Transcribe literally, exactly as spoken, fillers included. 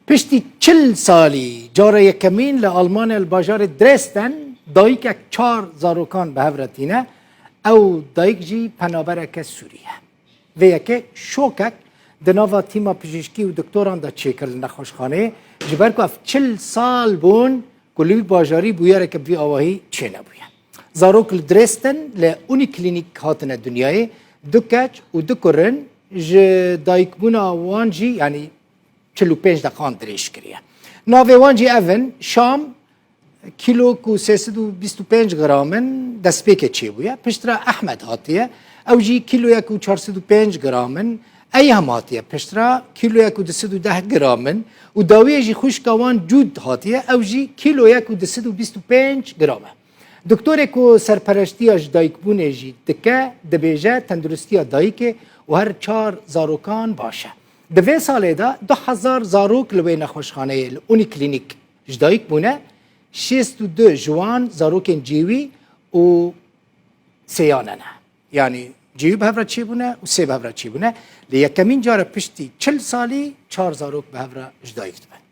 Piştî çil salî cara yekemîn li Almanya li bajarê Dresden dayikek çar zarokan bi hev re tîne. Ew dayik jî penabereke Sûrî ye. Vê yekê şokek di nava tîma pijîşkî û doktoran de çêkir li nexweşxaneyê, ji ber ku ev çil sal bûn ku li wî bajarî bûyereke bi vî awahî çênebûye. Zarok li Dresden li Uniklînîk hatine dinyayê, du keç û du kurin ji dayikbûna wan jî, yanî çil û pênc deqan dirêj kiriye. Navê wan jî ev in: Şam, kîlo ku sê sed û bîst û pênc gram in, destpêkê çêbûye. Piştre Ehmed hatiye, ew jî kîloyek û çar sed û pênc gram in. Eyhem hatiye piştre, kîloyek û du sed û deh gram in. Û dawiyê jî xwişka wan Cûd hatiye, ew jî kîloyek û du sed û bîst û pênc gram e. Doktorê ku serpereştiya ji dayikbûnê jî dike, dibêje tenduristiya dayikê û her çar zarokan baş e. Di vê salê de du hezar zarok li wê nexweşxaneyê li Uniklînîk ji dayik bûne, şêst û du ji wan zarokên cêwî û sêyane ne. Yanî cêwî bi hev re çêbûne û sê bi hev re çêbûne. Li yekemîn cara piştî çil salî çar zarok bi hev re ji dayik dibin.